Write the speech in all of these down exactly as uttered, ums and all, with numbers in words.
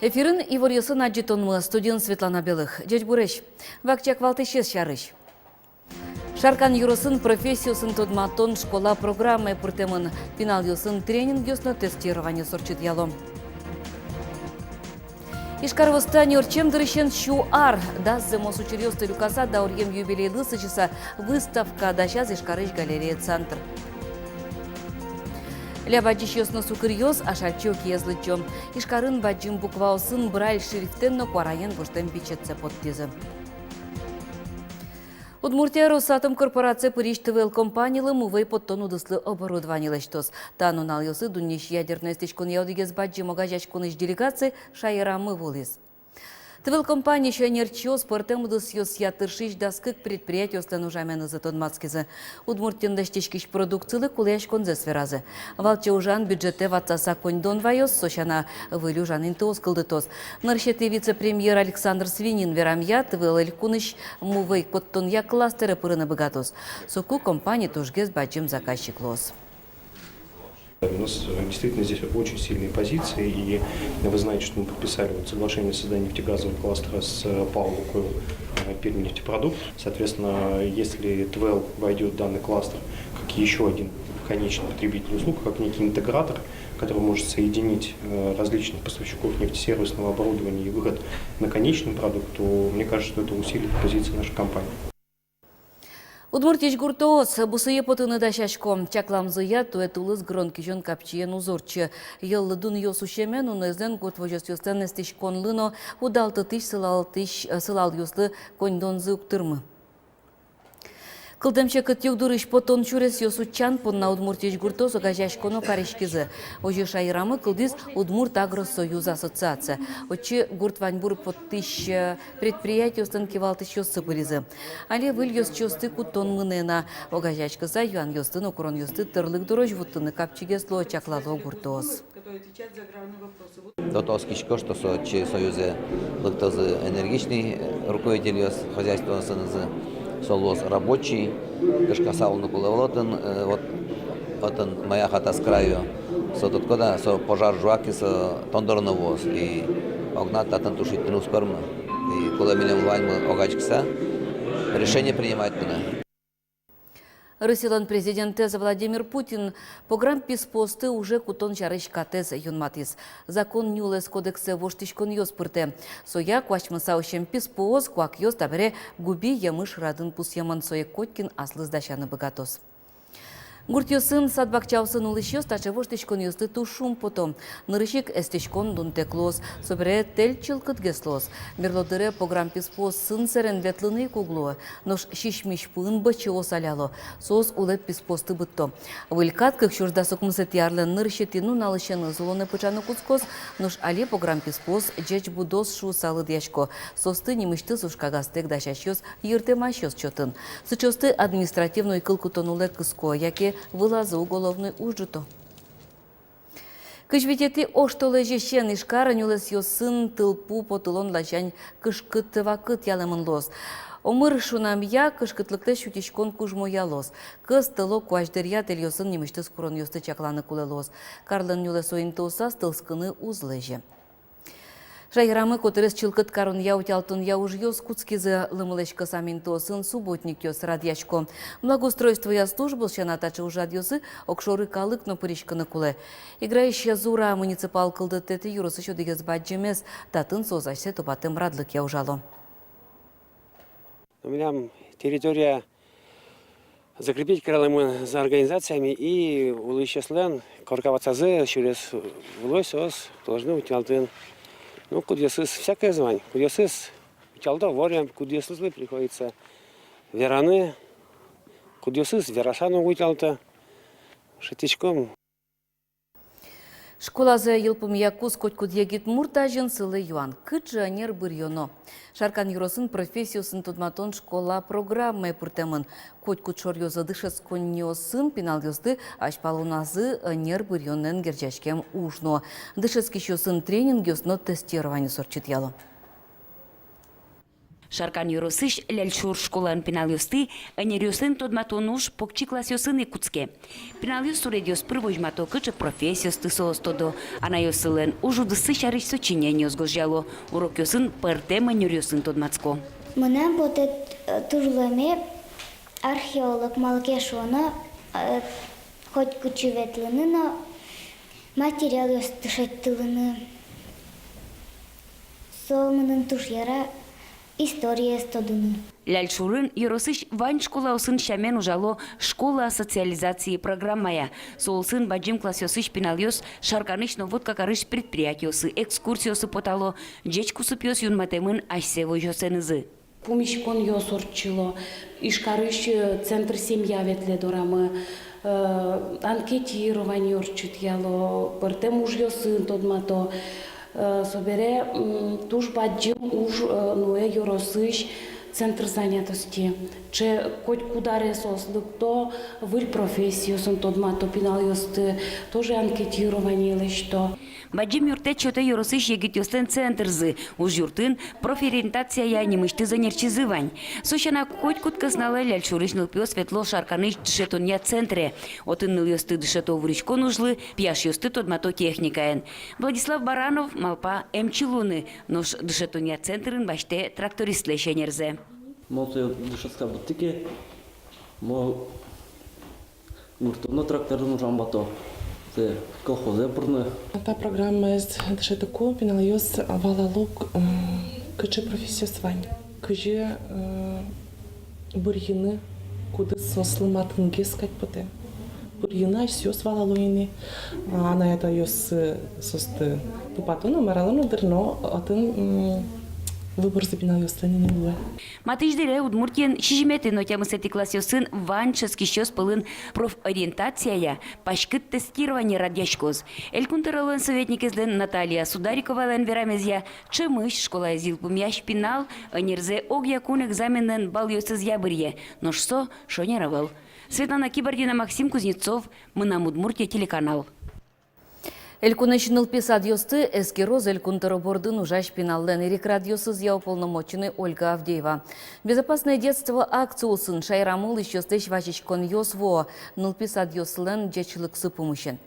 Эфирын иворъёсын адӟытонмы, студиын Светлана Белых. Ӟечбуресь! Вакчияк валтӥсез сярысь. Шаркан ёросын профессиосын тодматон школа программае пыртэмын. Пиналъёсын тренингъёс но тестированиос ортчытъяло. Ижкар востань ортчем дырысен сю ар. Дас зэмос учыръёсты люкаса, дауръем юбилейлы сӥзьыса выставка дасяз Ижкарысь галерея центр. Ляб адӟисьёс но сукыръёс Ашальчи Окиез лыдӟо. Ижкарын бадӟым букваосын, брайль шрифтэн но куараен гожтэм бичетсэ поттӥзы. Удмуртия Росатом корпорацие пырись ТВЛ компаниялы мувӧй поттон удыслы оборудование лэсьтоз. Та нуналъёсы дуннеысь ядерной эстӥськонъя одӥгез бадӟым огазеяськонысь делегация шаерамы вуылӥз. ТВЛ компаниысь ӧнерчиос пӧртэм удысъёсъя тыршись дас кык предприятиослэн ужаменызы тодматскизы. Удмуртиын лэсьтӥськись продукцилы кулэяськонзэс веразы. Валче ужан бюджетэ ватсаса коньдон ваёз, со сяна выль ужан интыос кылдытоз. Нырысетӥ вице-премьер Александр Свинин верамъя, ТВЛ элькунысь мувӧй поттонъя кластере пырыны быгатоз. Соку компания тужгес бадӟым заказчик луоз. У нас, э, действительно здесь очень сильные позиции, и вы знаете, что мы подписали вот соглашение о создании нефтегазового кластера с, э, ПАО «Лукойл», э, «Пермнефтепродукт». Соответственно, если ТВЛ войдёт в данный кластер как ещё один конечный потребитель услуг, как некий интегратор, который может соединить, э, различных поставщиков нефтесервисного оборудования и выход на конечный продукт, то мне кажется, что это усилит позиции нашей компании. Удмуртиысь гуртоос бусые потыны дасясько. Чакламзыя, туэ тулыс гырон-кизён капчиен уз ортчы. Йӧллы дунъёс усемен, уноезлэн гурт возёсъёслэн эстӥськонлы но удалтытӥсь сылалтӥсь, э, сылалъёслы коньдонзы уг тырмы. Кылдэм секыт югдурысь потон сюресъёс утчан понна Удмуртиысь гуртоос огазеяськоно кариськизы. Озьы шаерамы кылдӥз «Удмурт агросоюз» ассоциация. Отчы гурт ваньбур поттӥсь, э, предприятиослэн кивалтӥсьёссы пыризы. Али выль ёзчиосты кутон мынэ на. Огазеяськыса, юанъёсты но куронъёсты тӧрлык дорозь вуттыны капчигес луо, чаклало гуртоос. Тото оскисько, что со-, отчы союзэ лыктозы энергичный, э, руководительёс, хозяйствоосынызы, со луоз рабочий, кышкаса улыны кулэ ӧвӧл отын, э, вот, отын мая хата с краю. Со тодӥськод-а, со пожар ӝуа ке, со тондыр но вуоз, и огнад татын тушить карыны уз пӧрмы. И кулэ милем ваньмы огазеяськыса решение принимать карыны. Россилэн президентэз Владимир Путин пограмм писпуосты уже кутон сярысь катэз юнматӥз. Закон нюлэс кодексэ воштӥськонъёс пыртэ. Соя куасьмыса усем писпуос, куакъёс табере губи емыш радын пусъемын, сое котькин аслыз дасяны быгатоз. Гуртъёсын, сад-бакчаосын улӥсьёс таӵе воштӥськонъёслы туж шумпото. Нырысь ик эстӥськон дунтэк луоз, собере тэль чылкытгес луоз. Берло дыре пограмм писпуосын сэрен ветлыны ик уг луы. Нош сисьмись пуын бӧчыос аляло, соос улэп писпуосты быдто. Выль кат кык сюрс дас укмысэтӥ арлэн нырысетӥ нуналысеныз улонэ пыӵаны кутскоз, нош али пограмм писпуос ӟеч будоз шуыса лыдъясько. Соосты нимысьтыз ужкагазтэк дасясьёс йыртэмасьёс чотын. Сыӵеосты административной кыл кутон улэ кыско яке вылазы уголовной уж ӝуто. Кызь витетӥ оштолэзьысен Ижкар нюлэсъёсын тылпу потылон ласянь кышкыт вакыт ялэмын луоз. Омыр шунамъя кышкытлыклэсь утиськон кужмоялоз. Кӧс тӧло куазь дыръя тэльёсын нимысьтыз куронъёсты чакланы кулэ луоз. Карлэн нюлэсо интыосаз тылскыны уз лэзе. Шаерамы котырес чылкыт каронъя-утялтонъя ужъёс кутскизы. Лымылэсь кӧсам интыосын субботникъёс радъясько. Благоустройствоя службаос сяна, таӵе ужрадъёсы огшоры калык но пыриськыны кулэ. Играысь Зура муниципал кылдытэтӥ ёросысь одӥгез бадӟымез. Татын соос асьсэ тупатэм радлыкъя ужало. Милям территория закрепить каралэмын за организациями, и улӥсьёслэн корка ватсазы сюрес вылысь соос должны утялтыны. Ну, кудъёсыз всякое звань, кудъёсыз утялто ворем, кудъёсызлы приходится вераны, кудъёсыз вераса но утялто. Шедьтӥськом. Школазэ йылпумъякуз котькуд егит мурт азьын сылэ юан: кыӵе ӧнер быръёно? Шаркан ёросын профессиосын тодматон школа программае пыртэмын. Котькуд шоръёзо дышетсконниосын пиналъёсты азьпалоназы ӧнер быръёнэн герӟаськем уж нуо. Дышетскисьёсын тренингъёс но тестированиос ортчытъяло. Шаркан ёросысь Ляльшур школаын пиналъёсты ӧнеръёсын тодматон уж покчи классъёсын ик кутске. Пиналъёс суредъёс пыр возьмато, кыӵе профессиосты соос тодо. Анайёссылэн уж удыссы сярысь сочинениос гожъяло, урокъёсын пӧртэм ӧнеръёсын тодматско. Мынам потэ, э, туж луэме археолог, малы ке шуоно, э, хоть кытчы ветлыны но, материалъёсты шедьтылыны. Со мыным туж яра, историез тодыны. Ляльшурын ёросысь вань школаосын сямен ужало «Школа социализации» программая. Со улсын бадӟым классъёсысь пиналъёс Шарканысь но Воткакарысь предприятиосы, экскурсиосы потало, ӟеч кусыпъёс юнматэмын асьсэ возёсэнызы. Пумиськонъёс ортчыло, Ижкарысь, э, центр «Семья» ветлэ дорамы, э, анкетирование ортчытъяло, пӧртэм ужъёсын тодмато, э, собере, м, туж бадӟым уж, э, нуэ ёросысь центр занятости. Че котькуд аре соос лыкто, выль профессиосын тодмато пиналъёсты, тоже анкетирование лэсьто. Бадӟым юрттэт сётэ ёросысь егитъёслэн центрзы. Уж юртын «Профориентация» нимысьтыз ӧнерчизы вань. Со сяна, котькуд кӧсналэ Ляльшурысь нылпиос ветло Шарканысь дышетонъя центре. Отын нылъёсты дышето вуриськон ужлы, пияшъёсты тодмато техникаен. Владислав Баранов малпа эмчи луыны, нош дышетонъя центрын басьтэ трактористлэсь ӧнерзэ. Мон сое дышетскыса быдтӥ ке, мон гуртын но тракторын ужаны быгато, сое колхозэ пырыны. Та программаез дышетыку, пиналъёс валало, м, кыӵе профессиос вань, кызьы, м, бырйыны, кудӥз соослы матынгес кадь потэ. Бырйыны асьсэос валало ини, а, анай-атайёс, э, соосты тупато но, мар ало но, дыр, но отын, м, выборзы пиналъёслэн ини луэ. Матысь дыре Удмуртиын сизьыметӥ но тямысэтӥ классъёсын вань дышетскисьёс пӧлын профориентацияя паськыт тестирование радъяськоз. Элькун тӧролэн советникезлэн Наталья Судариковалэн верамезъя, ӵемысь школаез йылпумъясь пинал ӧнерзэ огъякун экзаменлэн балъёсызъя быръе, нош со шонер ӧвӧл. Светлана Кибардина, Максим Кузнецов, «Мынам Удмуртие» телеканал. Элькунысь нылпи садъёсты эскероз Элькун тӧро бордын ужась пиналлэн эрикрадъёсызъя уполномоченный Ольга Авдеева. «Безопасное детство» акци улсын шаерамы улӥсьёслэсь вазиськонъёс вуо нылпи садъёслэн ӟечлыксы пумысен.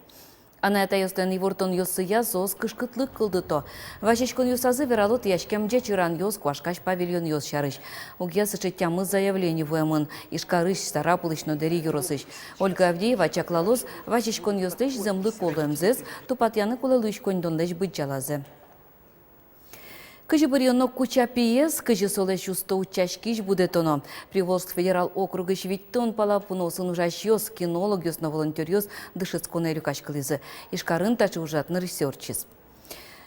Анай-атайёслэн ивортонъёссыя соос кышкытлык кылдыто. Вазиськонъёсазы верало тӥяськем ӟеч ӧранъёс, куашкась павильонъёс сярысь. Огъя сыӵе тямыс заявление вуэмын Ижкарысь, Сарапулысь но Дэри ёросысь. Ольга Авдеева чаклалоз вазиськонъёслэсь зэмлыко луэмзэс, тупатъяны кулэ луись коньдонлэсь быдӟалазэ. Кызьы быръёно кучапиез, кызьы солэсь усто утчаськись будэтоно. Приволжск федерал округысь витьтон пала пуныосын ужасьёс, кинологъёс но волонтёръёс дышетсконэ люкаськылӥзы. Ижкарын таӵе ужрад нырысьсэ ортчиз.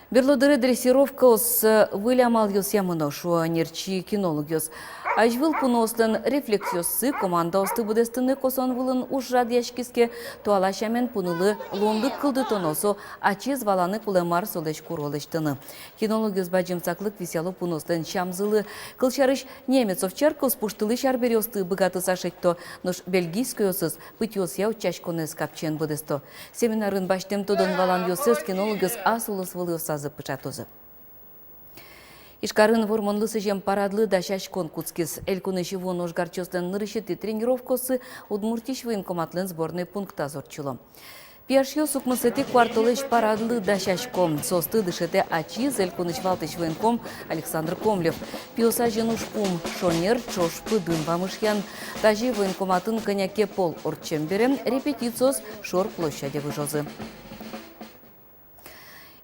Берло дыре дрессировкаос выль амалъёсъя мыно, шуо ӧнерчи кинологъёс. Азьвыл пуныослэн рефлексъёссы, командаосты быдэстыны косон вылын уж радъяськиз ке, туала сямен пунылы луонлык кылдытоно, со ачиз валаны кулэ, мар солэсь куро лэсьтыны. Кинологъёс бадӟым саклык висъяло пуныослэн сямзылы. Кылсярысь, немец овчаркаос пуштылӥсь арбериосты быгатыса шедьто, нош бельгийскойёсыз пытьыосъя утчаськонэз капчиен быдэсто. Семинарын басьтэм тодон-валанъёссэс кинологъёс ас улосвылъёсазы пыӵатозы. Ижкарын Вормонлы сӥзем парадлы дасяськон кутскиз. Элькунысь вуоно ожгарчиослэн нырысетӥ тренировкаоссы Удмуртиысь военкоматлэн сборной пунктаз ортчыло. Пияшъёс укмысэтӥ куартолэзь парадлы дасясько. Соосты дышетэ ачиз, элькунысь валтӥсь военком Александр Комлев. Пиос азьын ужпум — шонер, ӵош пыдын вамышъян. Тазьы военкоматын кӧня ке пол ортчем бере репетициос шор площаде выжозы.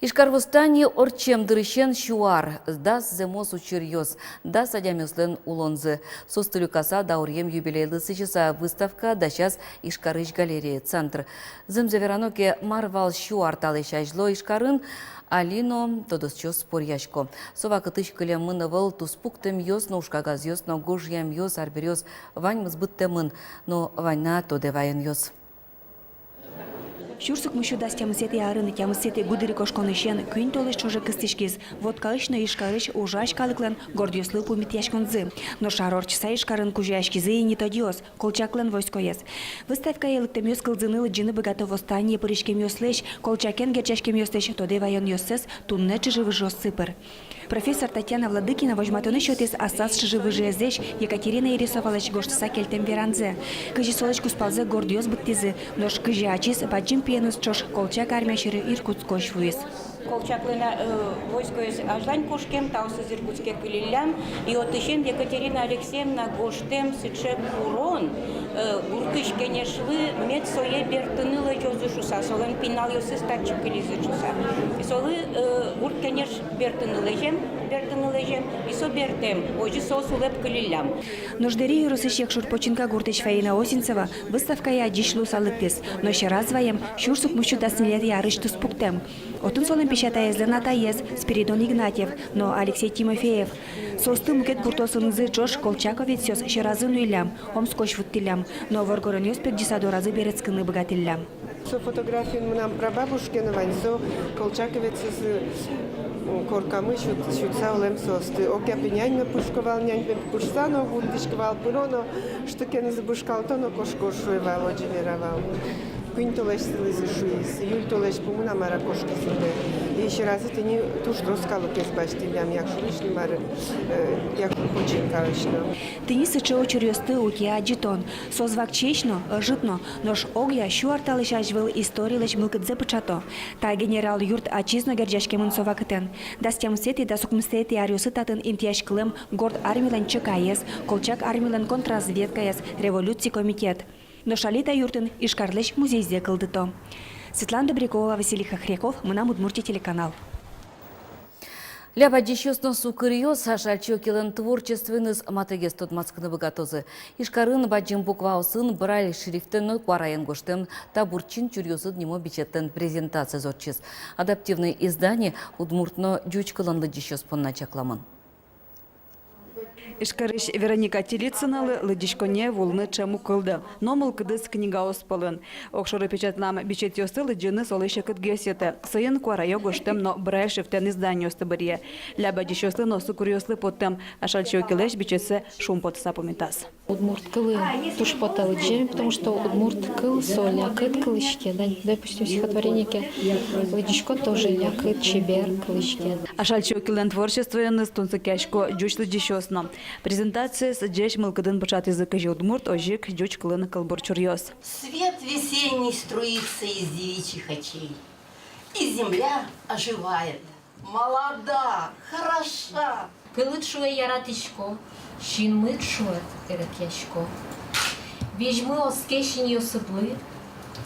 Ижкарвосстанье ортчем дырысен сю ар, дас зэмос учыръёс, дас адямиослэн улонзы. Соосты люкаса, дауръем юбилейлы сӥзьыса выставка дасяз Ижкарысь галерея-центр. Зэмзэ верано ке, мар вал сю ар талэсь азьло Ижкарын, али но тодосчиос споръясько. Со вакытысь кылемын ӧвӧл туспуктэмъёс но ужкагазъёс но гожъямъёс, арбериос, ваньмыз быдтэмын, но вань на тодэ ваёнъёс. Сюрс укмыссю дас тямысэтӥ арын тямысэтӥ гудырикошконысен куинь толэзь ӵоже кыстӥськиз Воткаысь но Ижкарысь ужась калыклэн гордъёслы пумитъяськонзы. Нош ар ортчыса Ижкарын кузёяськизы ини тодъёс, Колчаклэн войскоез. Выставкае лыктэмъёс кылзыны, лыдӟыны быгато восстание пыриськемъёслэсь, Колчакен герӟаськемъёслэсь тодэ ваёнъёссэс туннэ чыжы-выжыоссы пыр. Профессор Татьяна Владыкина возьматыны сётӥз аслаз шыжы-выжыезлэсь, Екатерина Ирисовалэсь гожтыса кельтэм веранзэ. Кызьы солэсь кузпалзэ гордъёс быдтӥзы, нош кызьы ачиз бадӟым пиеныз ӵош Колчак армия сьӧры Иркутскозь вуиз. Колчаклэн, э, войскоез азьлань кошкем, таосыз Иркутске кылиллям, и отысен Екатерина Алексеевна гожтэм сыӵе курон, э, гуртысь кенешлы, мед сое бертыны лэзёзы шуса, солэн пиналъёсыз татчы кылизы шуса. Солы, э, гурт кенеш бертыны лэзем, бертыны лэзем, и со бертэм, озьы соос улэп кылиллям. Нош Дэри ёросысь Якшур-Починка гуртысь Фаина Осинцева выставкае адӟись луыса лыктӥз, но сьӧраз ваем сюрс укмыссю дас ньылетӥ арысь туспуктэм. Отын солэн песятаезлэн атаез Спиридон Игнатьев но Алексей Тимофеев. Соосты мукет гуртоосынызы ӵош колчаковецъёс сьӧразы нуиллям, Омскозь вуттӥллям, но воргоронъёс пегӟыса доразы берытскыны быгатӥллям. Со фотографиын мынам прабабушке но вань, со колчаковецъёсыз, м, коркамы сют-, сютса улэм соосты. Огъя пе няньме пушко вал, няньме пушса но, гуртысь ке вал пыро но, штыкенызы бушкалто но кошко шуэ вал, озьы вера вал. Куинь толэзь сылӥзы шуиз, июль толэзь пумын-а, мар-а, кошкизы ини. И сьӧразы тӥни туж трос калыкез басьтӥллям Якшурысь но, мар-а, э, Якшур-Починкаысь но. Тӥни сыӵе учыръёсты укэ адӟытон. Соос вакчиесь но, ӧжыт но, нош огъя сю ар талэсь азьвыл историлэсь мылкыдзэ пыӵато. Та генерал юрт ачиз но герӟаськемын со вакытэн. Дас тямысэтӥ, дас укмысэтӥ аръёсы татын интыяськылэм горд армилэн ЧК-ез, Колчак армилэн контрразведкаез, революци комитет. Нош али та юртын Ижкарлэсь музейзэ кылдыто. Светлана Добрякова, Василий Хохряков, «Мынам Удмуртие» телеканал. Ляб адӟисьёс но сукыръёс Ашальчи Окилэн творчествоеныз матэгес тодматскыны быгатозы. Ижкарын бадӟым букваосын, брайль шрифтэн но куараен гожтэм «Табурчин чуръёсыд» нимо бичетлэн презентациез ортчиз. Адаптивной издание удмурт но ӟуч кылын лыдӟисьёс понна чакламын. Ижкарысь Вероника Телицыналы лыдӟиськонние вуылыны ӵем уг кылды, но мылкыдыз книгаос пӧлын. Огшоры печатлам бичетъёсты лыдӟыны солы секытгес йӧтэ. Соин куараё гожтэм но брайль шрифтэн изданиосты быръе. Ляб адӟисьёслы но сукыръёслы поттэм Ашальчи Окилэсь бичетсэ шумпотыса пумитаз. Удмурт кылын туж потэ лыдӟеме, потому что удмурт кыл со лякыт кылӥське, да, допустим, стихотворение ке лыдӟиськод, тоже лякыт, чебер кылӥське. Ашальчи Окилэн творчествоеныз тунсыкъясько ӟуч лыдӟисьёс но. Презентациез ӟеч мылкыдын пыӵатӥзы кызьы удмурт, озьы ик ӟуч кылын кылбур чуръёс. Свет весенний струится из девичьих очей, и земля оживает, молода, хороша. Кылыд шуэ: яратӥсько, синмыд шуэ: эрекъясько. Визьмы оске синъёсыдлы,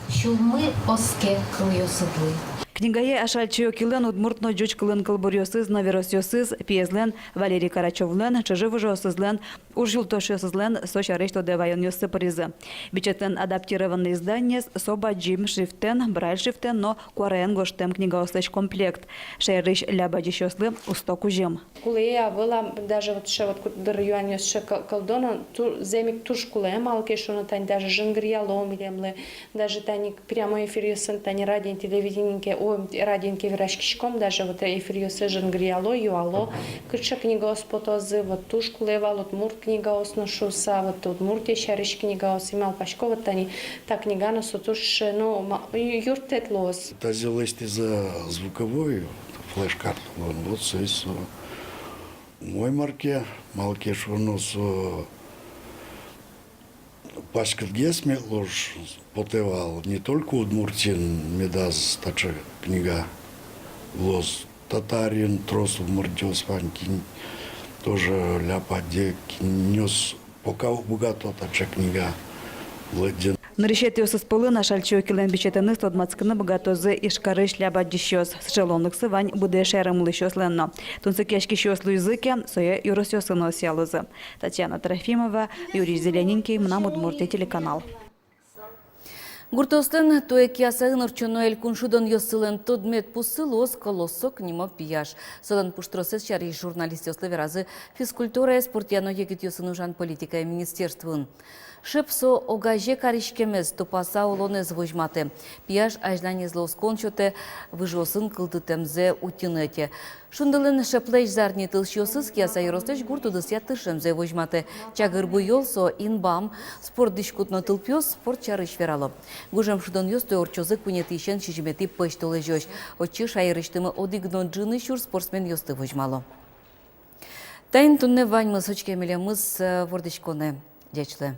сюлмы оске кылъёсыдлы. Книгае Ашальчи Окилэн удмурт но ӟуч кылын кылбуръёсыз но веросъёсыз, пиезлэн, Валерий Карачёвлэн, чыжы-выжыосызлэн, ужъюлтошъёсызлэн со сярысь тодэ ваёнъёссы пыризы. Бичетлэн адаптированной изданиез со бадӟым шрифтэн, брайль шрифтэн но куараен гожтэм книгаослэсь комплект. Шаерысь ляб адӟисьёслы усто кузьым. Кулэ-а, ӧвӧл-а, даже вот сыӵе вот куддыр юанъёс сыӵе кыл-, кылдо но, ту-, зэм ик туж кулэ, малы ке шуоно тани даже жингыръяло милемлы, даже тани прямой эфиръёсын, тани радиоын, телевидениын ке, о, радиоын ке вераськиськом, даже вот эфиръёсы жингыръяло, юало, кыӵе книгаос потозы, вот туж кулэ вал удмурт книгаос но шуыса, вот Удмуртия сярысь книгаос, и малпасько, вот тани та книга но со туж, ну, ма-, ю-, юрттэт луоз. Тазьы лэсьтӥзы звуковой флеш-карта, вот, вот, соиз со. Умой мар ке, малы ке шуоно со паськытгес мед луоз, потэ вал, не только Удмуртиын медаз таӵе книга луоз, Татариын трос удмуртъёс вань, кин тоже ляб адӟе, кинъёс пока уг быгато таӵе книга лыдӟыны. Нырысетӥосыз пӧлын Ашальчи Окилэн бичетэныз тодматскыны быгатозы Ижкарысь ляб адӟисьёс. Сыӵе луонлыксы вань быдэ шаерын улӥсьёслэн но. Тунсыкъяськисьёс луизы ке, сое ёросъёсы но ӧсъялозы. Татьяна Трофимова, Юрий Зелененький, «Мынам Удмуртие» телеканал. Гуртоослэн туэ Киясаын ортчоно элькун шудонъёссылэн тодмет пуссы луоз «Колосок» нимо пияш. Солэн пуштросэз сярысь журналистъёслы веразы физкультурая, спортъя но егитъёсын ужан политикая министерствоын. Шеп со огазе кариськемез, тупаса улонэз возьматэ. Пияш азьланезлы оскон сётэ, выжыосын кылдытэмзэ утьыны ӧте. Шундылэн шеплэсь зарни тылсиосыз Кияса ёрослэсь гурт удысъя тыршемзэ возьматэ. Чагыр буёл со инбам. Спорт дӥськут но тылпиос спорт сярысь верало. Гужем шудонъёс туэ ортчозы куинетӥысен сизьыметӥ пӧсьтолэзёзь. Отчы шаерысьтымы одӥг но ӝыны сюрс спортсменъёсты возьмало. Таин туннэ ваньмыз. Учке милемыз, э, вордӥськонэ. Ӟеч луэ.